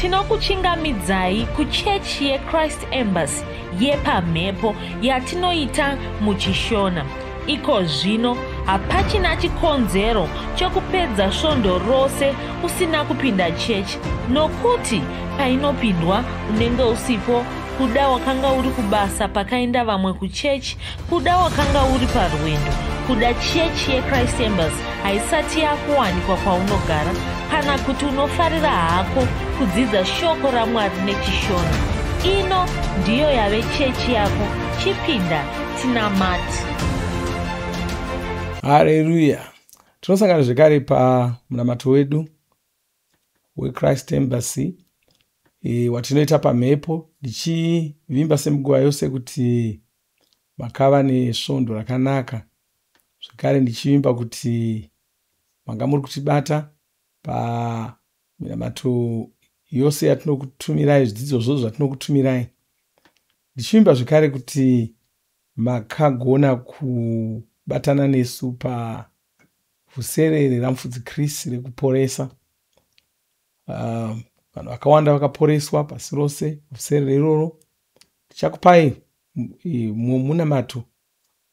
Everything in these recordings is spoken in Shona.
Tinokuchingamidzai kuchechi yeChrist Embassy yepamhepo yatinoita muchiShona. Iko zvino hapachina chikonzero chokupedza svondo rose usina kupinda chechi nokuti painopindwa unenge usipo kuda wakanga uri kubasa pakaenda vamwe kuchechi kuda wakanga uri parwendo kuda chechi yechrist embassy haisati yakuwanikwa kwaunogara kana kuti unofarira hako kudzidza shoko ramwari nechishona ino ndiyo yave chechi yako chipinda tinamati Hareruya. Tinosangana zvekare pamunamato wedu weChrist Embassy e, watinoita pamhepo ndichivimba semuguva yose kuti makava nesvondo rakanaka zvekare ndichivimba kuti manga muri kutibata paminamato yose yatinokutumirai zvidzidzo zvose zvatinokutumirai ndichivimba zvekare kuti makagona kubatana nesu pavhuserere ramufudzi Chris rekuporesa. Ah, vanhu vakawanda vakaporeswa pasi rose vhuserere iroro. Tichakupai mumwe munamato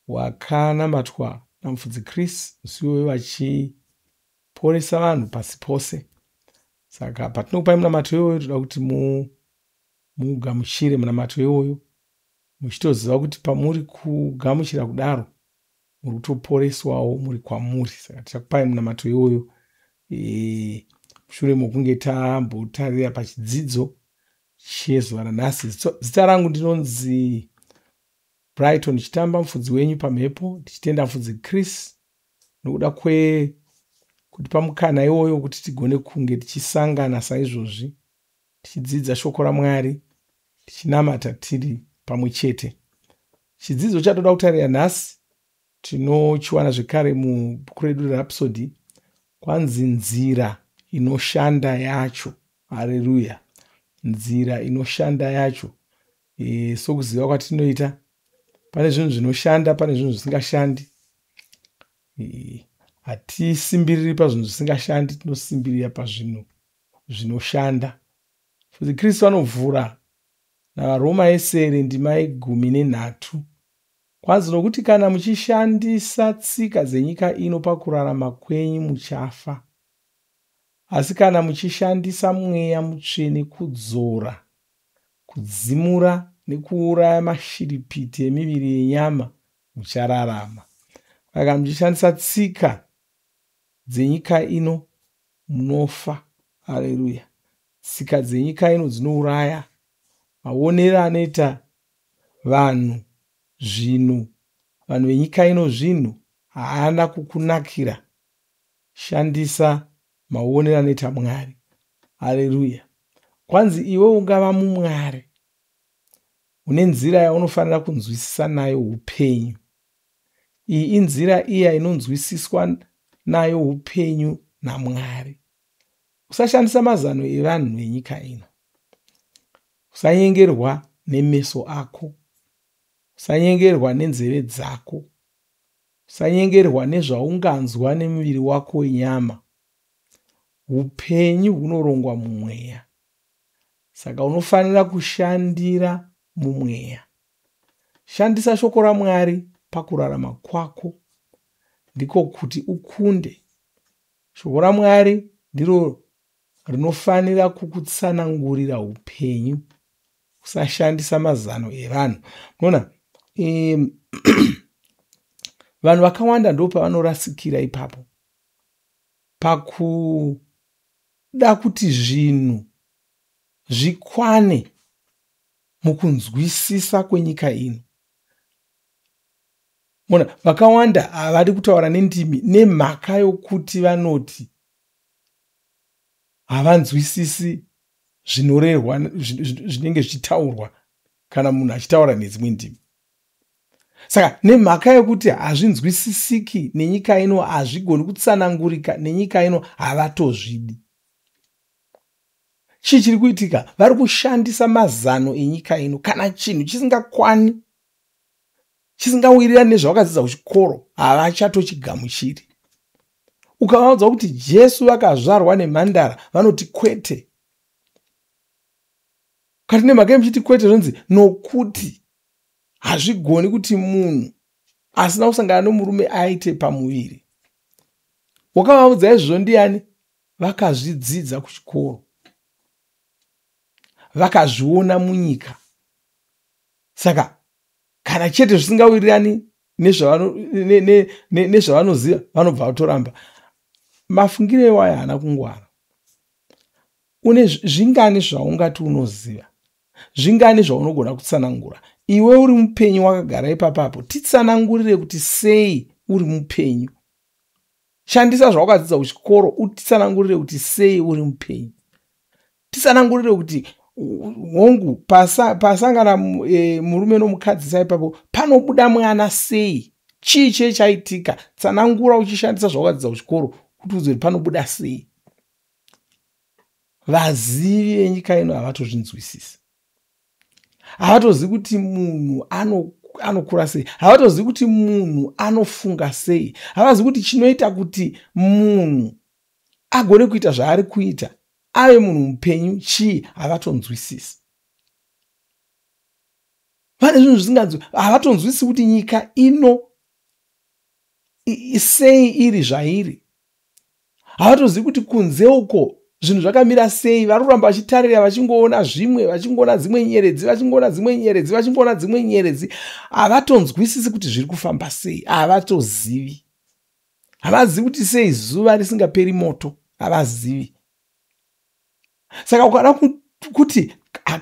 wakanamatwa namufudzi Chris musi iwoyo vachiporesa vanhu pasi pose. Saka patinokupai munamato iwoyo toda kuti mugamuchire munamato iwoyo muchitoziva kuti pamuri kugamuchira kudaro muri kutoporeswawo muri kwamuri saka tichakupai munamato iwoyo e, mushure mokunge tambotarira pachidzidzo chezuva ranhasi zita rangu ndinonzi Brighton Chitamba mufudzi wenyu pamhepo ndichitenda mufudzi Chris nokuda kwekutipa mukana iwoyo wekuti tigone kunge tichisangana saizvozvi tichidzidza shoko raMwari tichinamata tiri pamwe chete. Chidzidzo chatoda kutarira nhasi tinochiwana zvekare mubhuku redu reRhapsody kwanzi nzira inoshanda yacho. Hareruya! Nzira inoshanda yacho. E, sokuziva kwatinoita pane zvinhu zvinoshanda pane zvinhu zvisingashandi. E, hatisimbiriri pazvinhu zvisingashandi tinosimbirira pazvinhu zvinoshanda. Futi Kristu anovhura naVaRoma yesere ndima yegumi nenhatu. Kwanzi nokuti kana muchishandisa tsika dzenyika ino pakurarama kwenyu muchafa. Asi kana muchishandisa mweya mutsvene kudzora, kudzimura nekuuraya mashiripiti emiviri yenyama muchararama. Kana muchishandisa tsika dzenyika ino munofa. Hareruya. Tsika dzenyika ino dzinouraya. Maonero anoita vanhu zvinhu, vanhu venyika ino zvinhu haana kukunakira. Shandisa maonero anoita Mwari. Hareruya. Kwanzi iwe ungava muMwari une nzira yaunofanira kunzwisisa nayo upenyu. Iyi inzira iya inonzwisiswa nayo upenyu naMwari. Usashandisa mazano evanhu venyika ino. Usanyengerwa nemeso ako. Usanyengerwa nenzeve dzako. Usanyengerwa nezvaunganzwa nemuviri wako wenyama. Upenyu hunorongwa mumweya. Saka unofanira kushandira mumweya. Shandisa shoko raMwari pakurarama kwako. Ndiko kuti ukunde. Shoko raMwari ndiro rinofanira kukutsanangurira upenyu. Usashandisa mazano evanhu. Unoona, vanhu vakawanda ndo pavanorasikira ipapo. Pakuda kuti zvinhu zvikwane mukunzwisisa kwenyika ino. Mona, vakawanda havadi kutaura nendimi nemhaka yokuti vanoti havanzwisisi zvinorehwa zvinenge zvichitaurwa kana munhu achitaura nedzimwe ndimi. Saka nemhaka yekuti hazvinzwisisiki nenyika ino, hazvigoni kutsanangurika nenyika ino, havatozvidi. Chii chiri kuitika? Vari kushandisa mazano enyika ino. Kana chinhu chisingakwani, chisingawirirani nezvavakadzidza kuchikoro, havachatochigamuchiri. Ukavaudza kuti Jesu vakazvarwa nemhandara, vanoti kwete. Kati nemhaka yemuchiti kwete, zvonzi nokuti hazvigoni kuti munhu asina kusangana nomurume aite pamuviri. Wakavaudza izvozvo ndiani? Vakazvidzidza kuchikoro, vakazviona munyika. Saka kana chete zvisingawirirani nezvavanoziva, vanobva vatoramba. Mafungiro iwayo haana kungwara. Une zvingani zvaungati unoziva? Zvingani zvaunogona kutsanangura? Iwe uri mupenyu wakagara ipapapo, titsanangurire kuti sei uri mupenyu. Shandisa zvawakadzidza kuchikoro utitsanangurire kuti sei uri mupenyu. Titsanangurire kuti hongu pasangana murume nomukadzi saipapo panobuda mwana sei, chii chee chaitika. Tsanangura uchishandisa zvawakadzidza kuchikoro kuti uzive kuti panobuda sei. Vazivi venyika ino havatozvinzwisisi, havatozivi kuti munhu anokura sei, havatozivi kuti munhu anofunga sei, havazivi kuti chinoita kuti munhu agone kuita zvaari kuita ave munhu mupenyu chii, havatonzwisisi. Vane zvinhu zvisinganzwi, havatonzwisisi kuti nyika ino sei iri zvairi, havatozivi kuti kunze uko zvinhu zvakamira sei. Vari kuramba vachitarira, vachingoona zvimwe, vachingoona dzimwe nyeredzi, vachingoona dzimwe nyeredzi, vachingoona dzimwe nyeredzi. Havatonzwisisi kuti zviri kufamba sei, havatozivi. Havazivi kuti sei zuva risingaperi moto, havazivi. Saka ukada kuti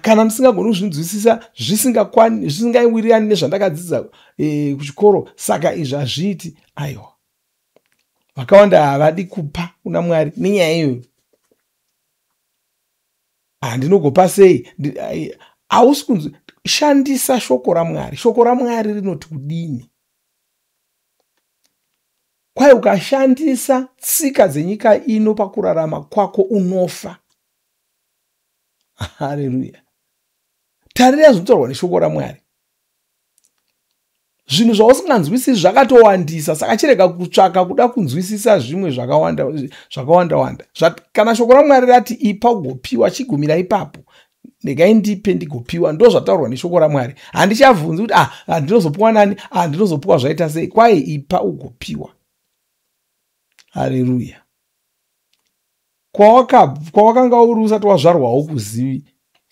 kana ndisingagoni kuzvinzwisisa, zvisingawirirani nezvandakadzidza kuchikoro, saka izvi hazviiti. Aiwa, vakawanda havadi kupa kuna Mwari nenyaya iyoyo. Handinogopa sei? Hausi kunzi shandisa shoko raMwari. Shoko raMwari rinoti kudini? Kwai ukashandisa tsika dzenyika ino pakurarama kwako unofa. Haleluya. Tarira zvinotaurwa neshoko raMwari. Zvinhu zvausinganzwisisi zvakatowandisa, saka chirega kutsvaka kuda kunzwisisa zvimwe zvakawanda zvakawanda wanda. Kana shoko raMwari rati ipa ugopiwa, chigumira ipapo. Regai ndipe ndigopiwa, ndo zvataurwa neshoko raMwari. Handichabvunzi kuti handinozopiwa nani, handinozopiwa zvaita sei. Kwai ipa ugopiwa. Haleluya. Kwawakanga uri usati wazvarwa haukuzivi,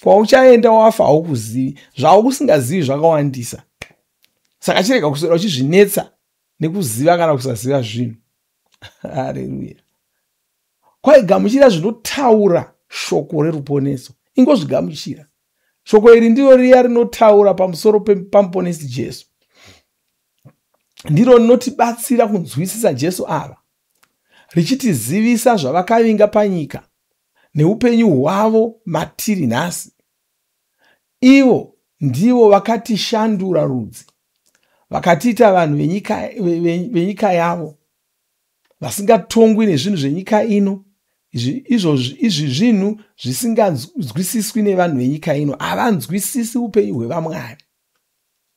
kwauchaenda wafa haukuzivi, zvaukusingazivi zvakawandisa. Saka chirega kuswera uchizvinetsa nekuziva kana kusaziva zvinhu. Haleluya. Kwaigamuchira zvinotaura shoko reruponeso, ingozvigamuchira. Shoko iri ndiro riya rinotaura pamusoro pamuponesi Jesu, ndiro rinotibatsira kunzwisisa Jesu ava, richitizivisa zvavakavinga panyika neupenyu hwavo matiri nhasi. Ivo ndivo vakatishandura rudzi, vakatiita vanhu venyika yavo, vasingatongwi nezvinhu zvenyika ino. Izvi zvinhu zvisinganzwisiswi nevanhu venyika ino. Havanzwisisi upenyu hwevamwari,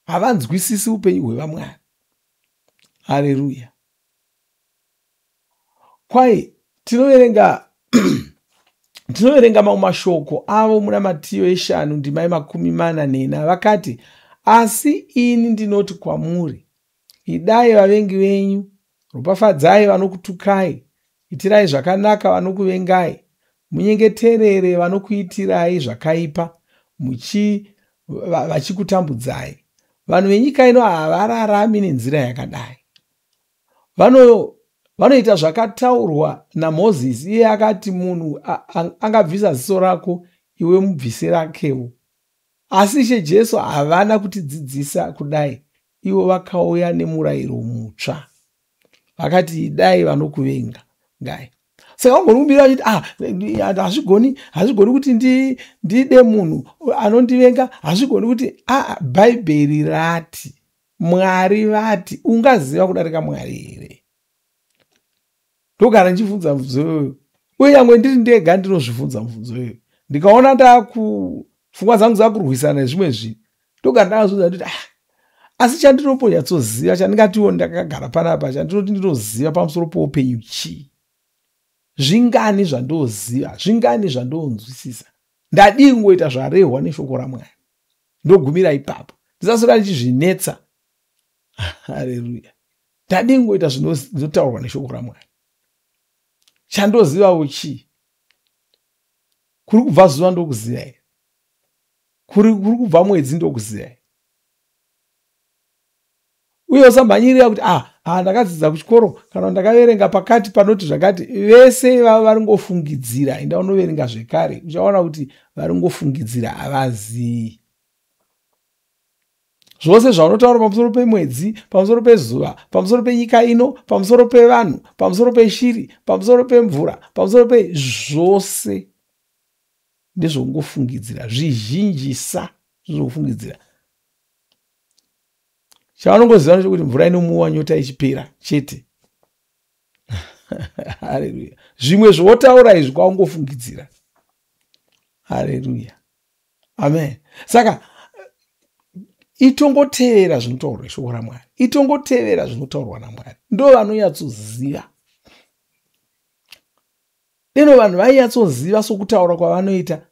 havanzwisisi upenyu hwevamwari. Haleluya. Kwai tinoverenga mamwe mashoko avo muna Matiyo 5 ndima 44. Vakati, asi ini ndinoti kwamuri, idai vavengi venyu, ropafadzai vanokutukai, itirai zvakanaka vanokuvengai, munyengeterere vanokuitirai zvakaipa, vachikutambudzai. Vanhu venyika ino havararami nenzira yakadai. Vanoita zvakataurwa naMozisi. Iye akati, munhu angabvisa ziso rako, iwe mubvise rakewo. Asi Ishe Jesu havana kutidzidzisa kudai. Ivo vakauya nemurayiro mutsva, vakati idai vanokuvenga ngai. Saka ungori kumbira vachiti hazvigoni kuti ndide munhu anondivenga, hazvigoni kuti Bhaibheri rati, Mwari vati. Ungaziva kudarika Mwari here? Ndogara ndichibvunza mubvunzo iyoyo, uye nyangwe ndiri ndega ndinozvibvunza mubvunzo iyoyo. Ndikaona pfungwa dzangu dzakurwisana nezvimwe zvinhu, ndogara ndakazvibvunza nditi asi chandinombonyatsoziva, chandingatiwo ndakagara panapa, chandinoti ndinoziva pamusoro poupenyu chii? Zvingani zvandoziva, zvingani zvandonzwisisa? Ndadii kungoita zvarehwa neshoko raMwari, ndogumira ipapo, ndisaswera ndichizvinetsa. Hareruya. Ndadii kungoita zvinotaurwa neshoko raMwari? Chandozivawo chii? Kuri kubva zuva ndokuziva here? Kuri kubva mwedzi ndokuziva here? Uye usamhanyirira kuti ndakadzidza kuchikoro kana ndakaverenga pakati panoti zvakati. Vese ivavo vari ngofungidzira. Enda unoverenga zvekare, uchaona kuti vari ngofungidzira, havazivi. Zvose zvaunotaura pamusoro pemwedzi, pamusoro pezuva, pamusoro penyika ino, pamusoro pevanhu, pamusoro peshiri, pamusoro pemvura, pamusoro pezvose ndezvokungofungidzira. Zvizhinjisa zvokufungidzira. Chavanongoziva ndechekuti mvura inomuwa nyota ichipera chete. Hareruya. Zvimwe zvotaura izvi kwaungofungidzira. Hareruya. Amen. Saka itongotevera zvinotaurwa neshoko raMwari, itongotevera zvinotaurwa naMwari. Ndo vanonyatsoziva. Deno vanhu vainyatsoziva sokutaura kwavanoita,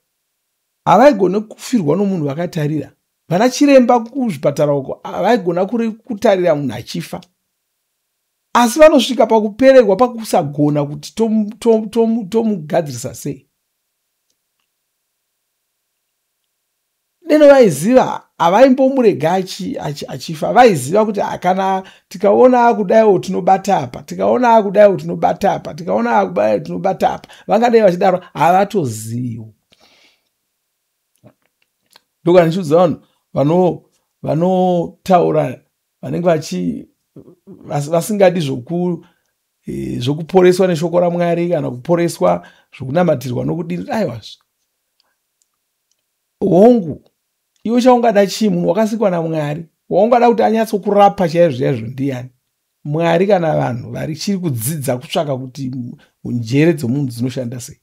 havaigona kufirwa nomunhu vakatarira. Vana chiremba kuzvipatara uko havaigona kutarira munhu achifa, asi vanosvika pakupererwa, pakusagona kuti tomugadzirisa sei. Deno vaiziva, havaimbomurega achifa. Vaiziva kuti kana tikaona akudaiwo tinobata apa, tikaona akudaiwo tinobata apa, tikaona akudaiwo tinobata apa. Vangadai vachidaro, havatoziviwo. Ndokana ndichiudza vanhu vanotaura vanenge vasingadi zvokuporeswa neshoko raMwari kana kuporeswa zvokunamatirwa nokudini. Aiwa, hongu, iwe chaungada chii? Munhu wakasikwa naMwari, waungada kuti anyatsokurapa chaizvo chaizvo ndiani? Mwari kana vanhu varichiri kudzidza kutsvaka kuti njere dzomunhu dzinoshanda sei,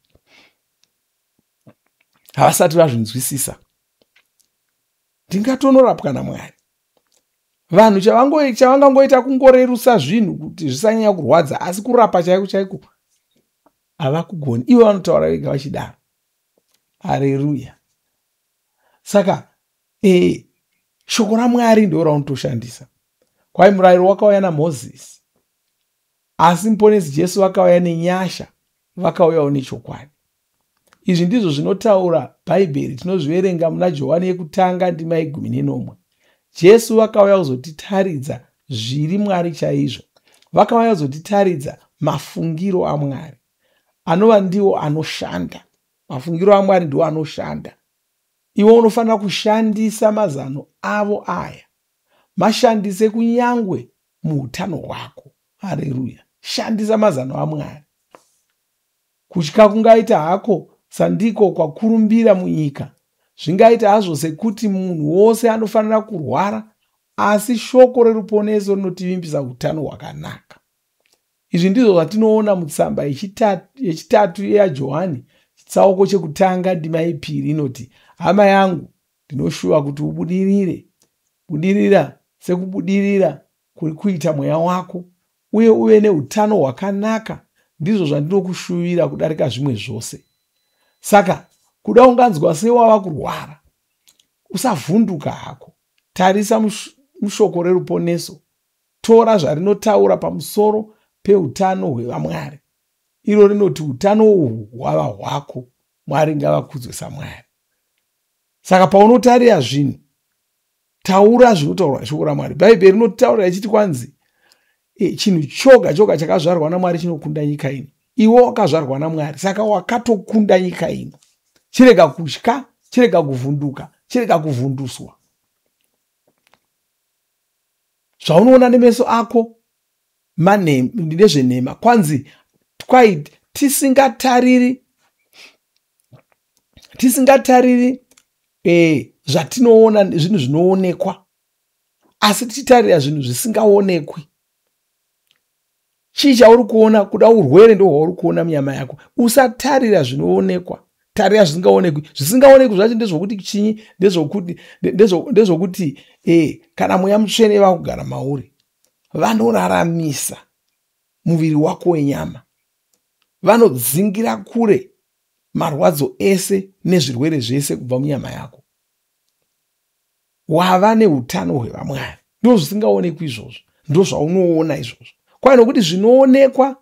havasati vazvinzwisisa. Ndingatonorapwa naMwari? Vanhu chavangangoita kungorerusa zvinhu kuti zvisanyanya kurwadza, asi kurapa chaiko chaiko havakugoni. Ivo vanotaura vega vachidaro. Hareruya. Saka shoko raMwari ndo raunotoshandisa. Kwai murayiro wakauya naMozisi, asi Muponesi Jesu vakauya nenyasha, vakauyawo nechokwadi. Izvi ndizvo zvinotaura Bhaibheri, tinozviverenga muna Johani yekutanga ndima ye17. Jesu vakauya kuzotitaridza zviri Mwari chaizvo. Vakauya kuzotitaridza mafungiro aMwari, anova ndiwo anoshanda. Mafungiro aMwari ndiwo anoshanda. Iwe unofanira kushandisa mazano avo aya, mashandise kunyangwe muutano hwako. Hareruya. Shandisa mazano aMwari. Kutya kungaita hako sandiko kwakurumbira munyika, zvingaita hazvo sekuti munhu wose anofanira kurwara, asi shoko reruponeso rinotivimbisa utano hwakanaka. Izvi ndizvo zvatinoona mutsamba yechitatu yaJohani, chitsauko chekutanga ndima yepiri, inoti: Hama yangu, ndinoshuva kuti ubudirire, budirira sekubudirira kuri kuita mweya wako, uye uve neutano hwakanaka. Ndizvo zvandinokushuvira kudarika zvimwe zvose. Saka kuda unganzwa sewava kurwara, usavhunduka hako. Tarisa mushoko reruponeso, tora zvarinotaura pamusoro peutano hwevamwari. Iro rinoti utano uhwu hwava hwako. Mwari ngavakudzwe saMwari. Saka paunotarira zvinhu, taura zvinotaurwa neshoko raMwari. Bhaibheri rinotaura ichiti kwanzi chinhu choga choga chakazvarwa naMwari chinokunda nyika ino. Iwe wakazvarwa naMwari, saka wakatokunda nyika ino. Chirega kutya, chirega kuvhunduka, chirega kuvhunduswa. Zvaunoona nemeso ako ndezvenhema. Kwanzi kwai tisingatariri zvatinoona zvinhu zvinoonekwa, asi tichitarira zvinhu zvisingaonekwi. Chii chauri kuona? Kuda urwere ndo hwauri kuona munyama yako. Usatarira zvinoonekwa, tarira zvisingaonekwi. Zvisingaonekwi zvacho ndezvokuti chinyi? Ndezvokuti kana Mweya Mutsvene vakugara mauri, vanoraramisa muviri wako wenyama, vanodzingira kure marwadzo ese nezvirwere zvese kubva munyama yako. Wava neutano hwevamwari. Ndo zvisingaonekwi izvozvo, ndo zvaunoona izvozvo. Kwai nokuti zvinoonekwa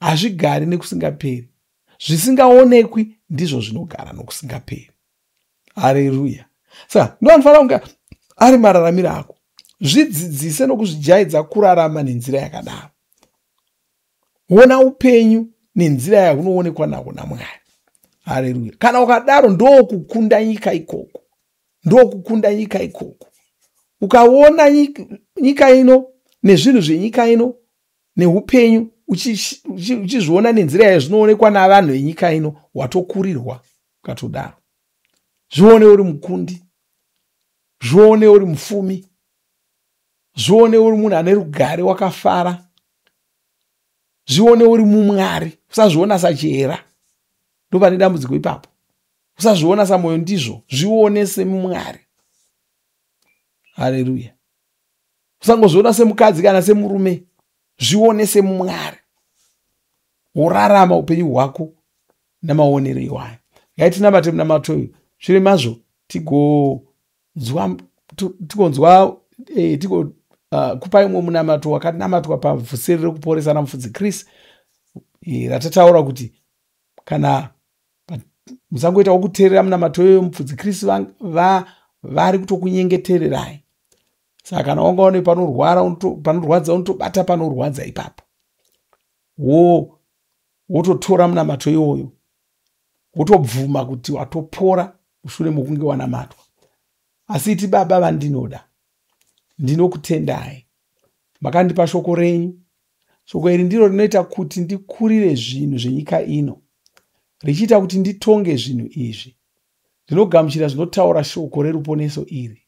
hazvigari nekusingaperi, zvisingaonekwi ndizvo zvinogara nokusingaperi. Hareruya. Saka ndo anofanira kunge ari mararamiro ako. Zvidzidzise nokuzvijaidza kurarama nenzira yakadaro. Ona upenyu nenzira yahunoonekwa nahwo naMwari. Hareruya. Kana ukadaro ndokukunda nyika ikoko. Ndokukunda nyika ikoko. Ukaona nyika ino nezvinhu zvenyika ino neupenyu uchizviona nenzira yazvinoonekwa navanhu venyika ino, watokurirwa ukatodaro. Zvione uri mukundi, zvione uri mufumi, zvione uri munhu ane rugare wakafara, zvione uri mumwari. Usazviona sachera, ndopane dambudziko ipapo. Usazviona samoyo ndizvo, zvione semumwari. Haleluya. Usangozviona semukadzi kana semurume, zvione semumwari. Worarama upenyu hwako namaonero iwayo. Ngaitinamate munamato uyu. Shure mazvo tigonzwa kupa imwe munamato wakanamatwa pavhuseri rekuporesa naMufudzi Chris, ratataura kuti kana musangoita wokuteerera munamato iyoyo, Mufudzi Chris vari kutokunyengetererai. Saka kana wanga une panorwadza, unotobata panorwadza ipapo, wototora munamato iwoyo, wotobvuma kuti watopora mushure mokunge wanamatwa. Asi iti, Baba vandinoda, ndinokutendai, makandipa shoko renyu. Shoko iri ndiro rinoita kuti ndikurire zvinhu zvenyika ino, richiita kuti nditonge zvinhu izvi. Ndinogamuchira zvinotaura shoko reruponeso iri.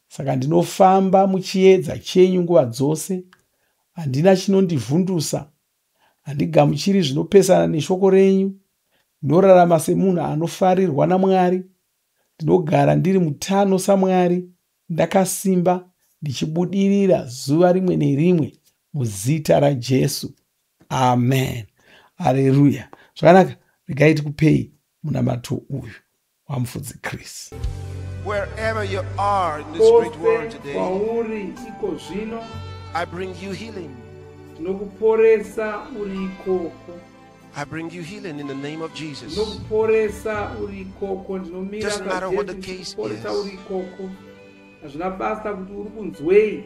Saka ndinofamba muchiedza chenyu nguva dzose. Handina chinondivhundusa, handigamuchiri zvinopesana neshoko renyu. Ndinorarama semunhu anofarirwa naMwari. Ndinogara ndiri mutano saMwari, ndakasimba, ndichibudirira zuva rimwe nerimwe muzita raJesu. Amen. Haleluya. Zvakanaka, regai tikupei munamato uyu waMufudzi Chris. Wherever you are in this great world today, kwauri iko zvino, I bring you healing. Ndinokuporesa uri ikoko. I bring you healing in the name of Jesus. Ndinokuporesa uri ikoko. Ndinomira Doesn't matter what the case ndichikuporesa is. uri ikoko. Hazvina basa kuti uri kunzwei.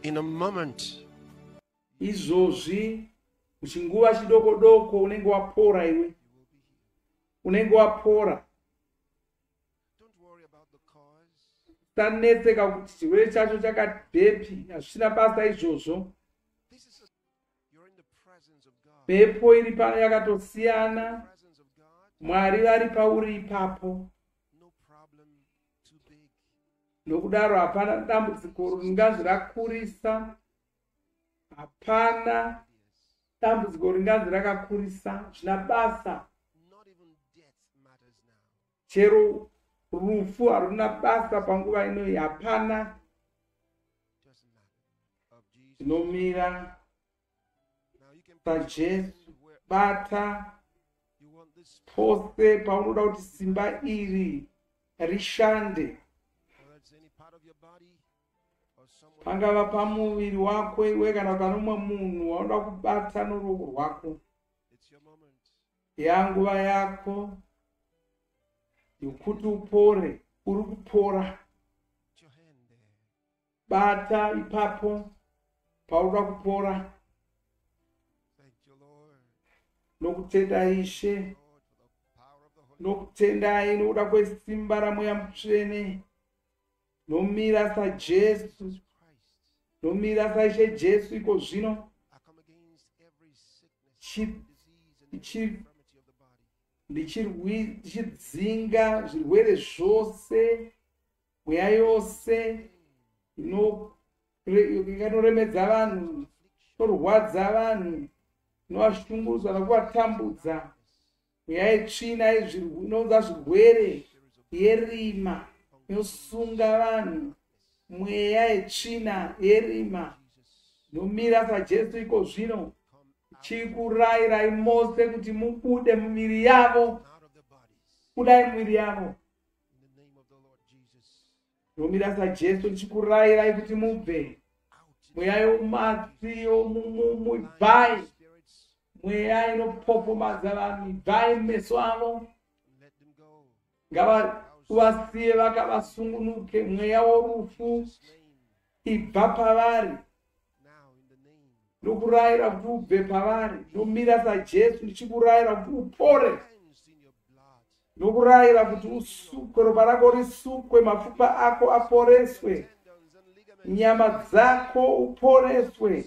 In a moment, Izvozvi muchinguva chidoko doko unenge wapora iwe. Unenge wapora. don't worry about the cause. Usanetseka kuti chirwere chacho chakabvepi, hazvichina basa izvozvo. This is you're in the presence of God. Mhepo iri pano yakatosiyana. Presence of God, Mwari vari pauri ipapo. no problem too big. Nokudaro hapana dambudziko ringanzi rakurisa, hapana dambudziko ringanzi rakakurisa, zvina basa. Not even death matters now. Chero rufu haruna basa panguva inoyi, hapana. Doesn't matter. Of Jesus. Ndinomira Now you can put your saJesu. hand where Bata you want this, pose paunoda kuti simba iri rishande, whether it's any part of your body or someone. pangava pamuviri wako iwe kana pane umwe munhu waunoda kubata noruoko rwako. It's your moment. Yanguva yako yokuti upore. Uri kupora. Put your hand there. Bata ipapo paunoda kupora. Thank you, Lord. Nokutenda Ishe, Lord, for the power of the Holy nokutendai nokuda kwesimba raMweya Mutsvene. Nomira saJesu, Jesus Christ. nomira saIshe Jesu iko zvino. I come against every sickness, disease, and infirmity of the body. Ndichidzinga zvirwere zvose, mweya yose ikanoremedza vanhu, inorwadza vanhu, inovashungurudza nokuvatambudza, mweya yetsvina inounza zvirwere, yerima inosunga vanhu, mweya yetsvina yerima, nomira saJesu iko zvino. Chikurayirai mose kuti mubude mumiviri yavo. Budai mumiviri yavo. Nomira saJesu ndichikurayirai kuti mubve. Mweya yomatsi yomubvai. Mweya inopopomadza vanhu ibvai mumeso avo. Ngavasiye vakavasungunuke. Mweya worufu ibva pavari. Nokurayira kuti ubve pavari. Nomira saJesu ndichikurayira kuti upore. Nokurayira kuti usukwe, ropa rako risukwe, mapfupa ako aporeswe, nyama dzako uporeswe.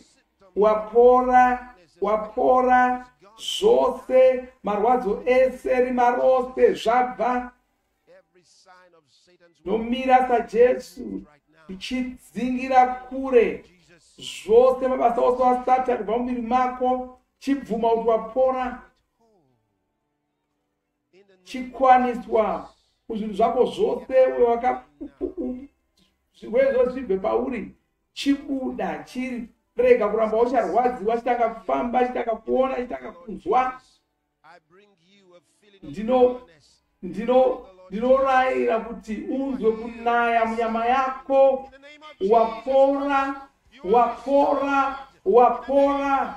Wapora, wapora zvose, marwadzo ese, rima rose zvabva. Nomira saJesu ndichidzingira kure zvose mabasa ose aSatani kubva mumuviri mako. Chibvuma kuti wapora. Chikwaniswa kuzvinhu zvako zvose, zvirwere zvose zvibve pauri. Chibuda, chirega kuramba ucharwadziwa, chitanga kufamba, chitanga kuona, chitanga kunzwa. Ndinorayira kuti unzwe kunaya munyama yako. Wapora, wapora, wapora,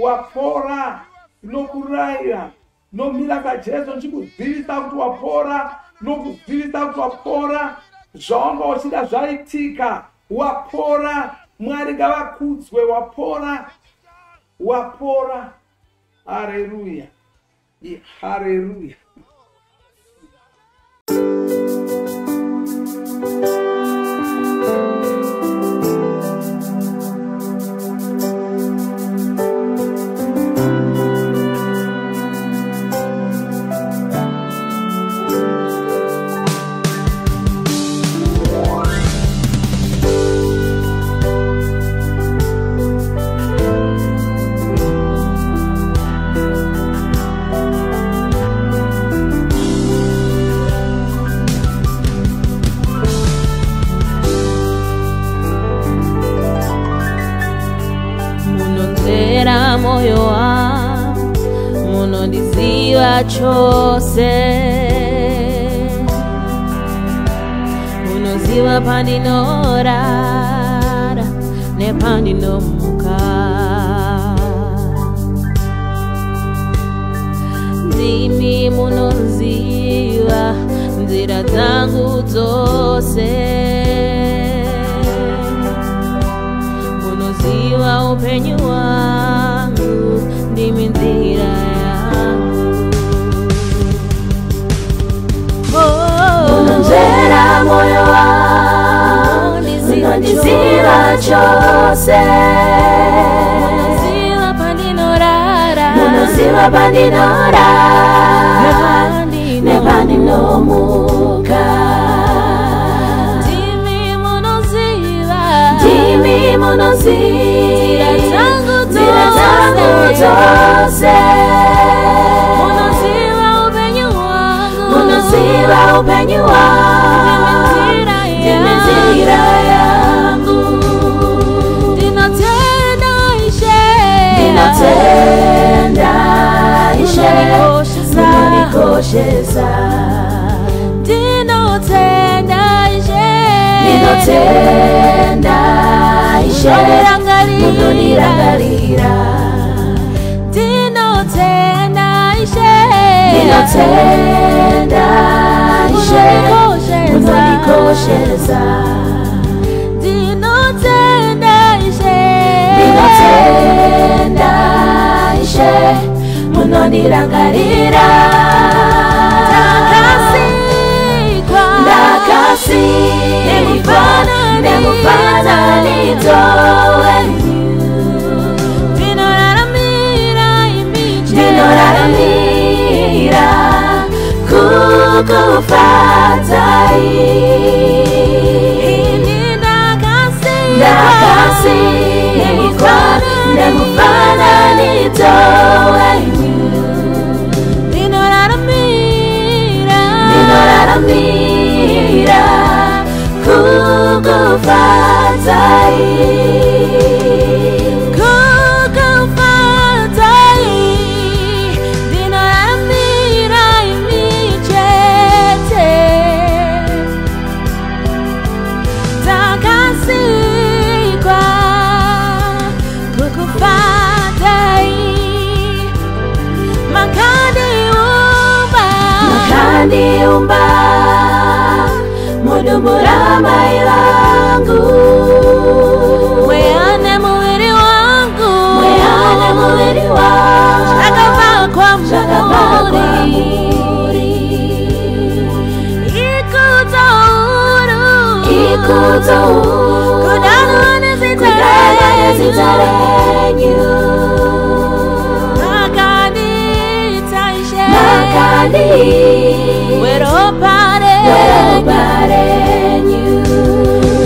wapora. Ndinokurayira, nomira saJesu ndichikuzivisa kuti wapora, nokuzivisa kuti wapora. Zvawanga uchida zvaitika, wapora. Mwari ngavakudzwe, wapora, wapora. Hareruya, hareruya. Chose unoziva pandinorara nepandinomuka, ndimi munoziva nzira dzangu dzose, munoziva upenyu hwangu, ndimi nzira yangu. Munonzvera moyo wangu, munondiziva chose, munoziva pandinorara, munoziva pandinorara nepandinomuka. Ndimi munoziva, ndimi munoziva nzira dzangu dzose, munoziva upenyu hwangu, munoziva upenyu hwangu, ndimi nzira yangu. Ndinotenda Ishe, ndinotenda Ishe, munondikoshesa. Ndinotenda Ishe, ndinotenda Ishe, munondirangarira. Ndinotenda Ishe, ndinotenda Ishe, munondikoshesa. Ndinotenda Ishe, ndinotenda Ishe, munondirangarira. Ndakasikwa, ndakasikwa nemufananidzo wenyu, ndinoraramira imi chete, ndinoraramira kukufadzai. Ini ndakasikwa, ndakasikwa nemufananidzo wenyu, ndinoraramira, ndinoraramira kukufadzai, kukufadzai. Rukudzo Kudanwa nezita Kudanwa nezita renyu. renyu. Makandiita Ishe. Makandiita Weropa renyu. weropa renyu.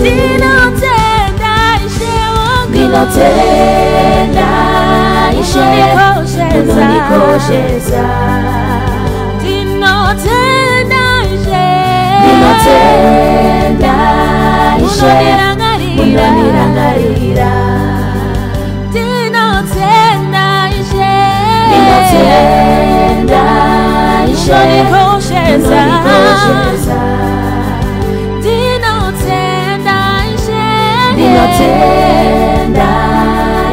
Ndinotenda Ishe wangu. Ndinotenda Ishe Munondikoshesa. munondikoshesa. Ndinotenda Ishe. Ndinotenda Ishe Munondirangarira. munondirangarira. Ndinotenda Ishe. Ndinotenda Ishe Munondikoshesa. munondikoshesa. Ndinotenda Ishe. Ndinotenda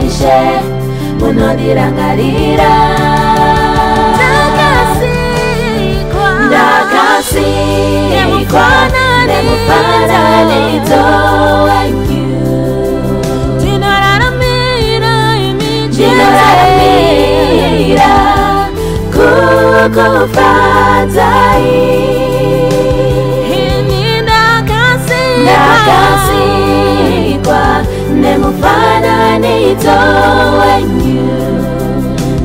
Ishe munondirangarira. Ndakasikwa. Ndakasikwa nemufananidzo wenyu. Ndinoraramira imi chete. Ndinoraramira kukufadzai. Ini ndakasikwa. Ndakasikwa nemufananidzo wenyu.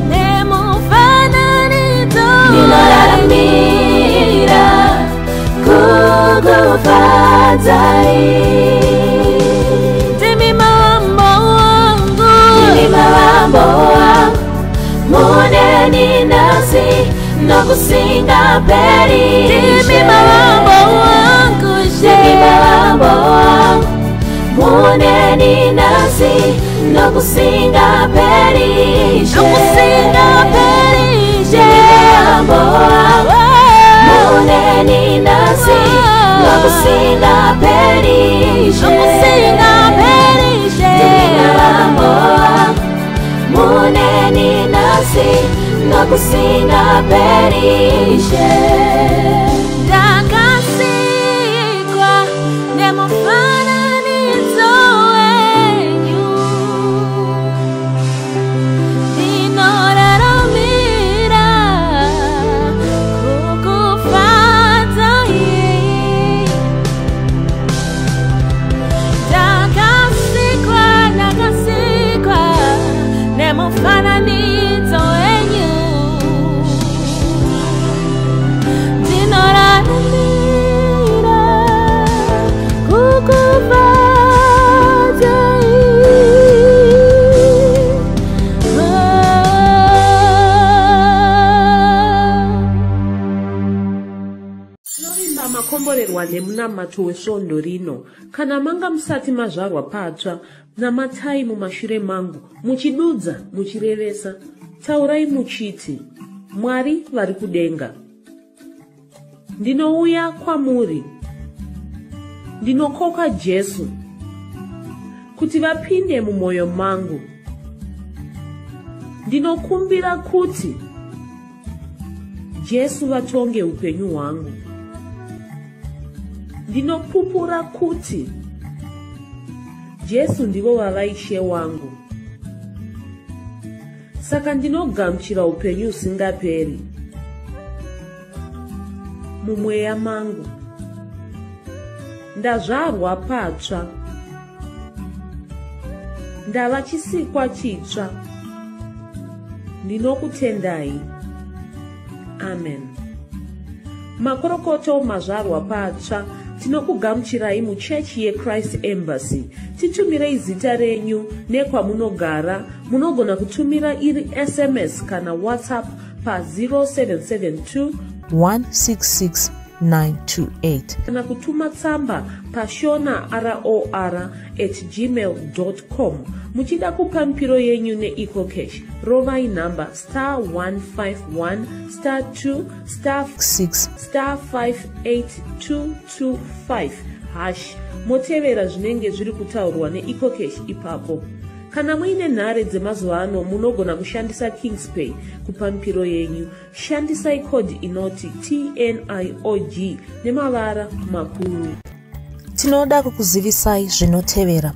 Nemufananidzo. Ndinoraramira kukufadzai. Ndimi mambo wangu. Ndimi mavambo wangu muneni nasi nokusingaperi. Ndimi mavambo wangu Ishe. Ndimi mavambo wangu muneni nasi nokusingaperi. Nokusingaperi Ishe. Ndimi mavambo wangu muneni nasi nokusingaperi. Nokusingaperi Ishe. Ndimi mavambo wangu muneni nasi nokusingaperi. Ndakasikwa nemufananidzo wenyu. Ndinoraramira kukufadzai. Ndakasikwa, ndakasikwa nemufananidzo wenyu. Ndinoraramira kukufadzai. Tinovimba makomborerwa nemunamato wesvondo rino. Kana manga musati mazvarwa patsva, namatai mumashure mangu, muchidudza, muchirevesa. Taurai muchiti, Mwari vari kudenga. Ndinouya kwamuri. Ndinokoka Jesu kuti vapinde mumwoyo mangu. Ndinokumbira kuti Jesu vatonge upenyu hwangu. Ndinopupura kuti Jesu ndivo vava Ishe wangu. Saka ndinogamuchira upenyu husingaperi mumweya mangu. Ndazvarwa patsva. Ndava chisikwa chitsva. Ndinokutendai. Amen. Makorokoto mazvarwa patsva, tinokugamuchirai muchechi yeChrist Embassy. Titumirei zita renyu nekwamunogara. Munogona kutumira iri SMS kana WhatsApp pa 0772 166 928. Kana kutuma tsamba pashona ror at gmail com. Muchida kupa mipiro yenyu neEcoCash, rovai nhamba star 151 star 2 star 6 star 58225 hash, motevera zvinenge zviri kutaurwa neEcoCash ipapo. Kana muine nhare dzemazuva ano, munogona kushandisa Kingspay kupa mipiro yenyu. Shandisai kodhi inoti TNIOG nemavara makuru. Tinoda kukuzivisai zvinotevera.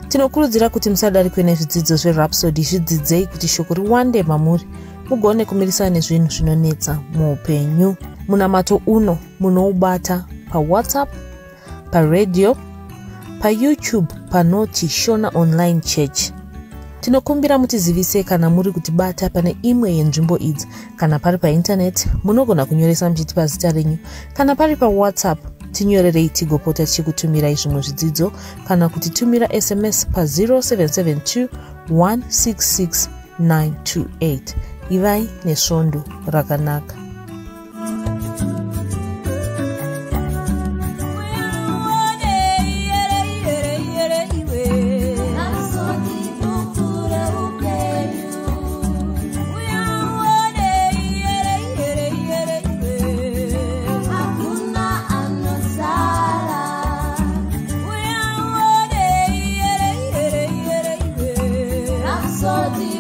Tinokurudzira kuti musadarikwe nezvidzidzo zveRhapsody. Zvidzidzei kuti shoko riwande mamuri, mugone kumirisana nezvinhu zvinonetsa muupenyu. Munamato uno munoubata paWhatsApp, paredhiyo. paYouTube panoti Shona Online Church. Tinokumbira mutizivise kana muri kutibata pane imwe yenzvimbo idzi. Kana pari paintaneti, munogona kunyoresa muchitipa zita renyu. Kana pari paWhatsApp, tinyorerei tigopota tichikutumirai zvimwe zvidzidzo kana kutitumira SMS pa0772 166 928. Ivai nesvondo rakanaka. Hakuna anosara. Rhapsody.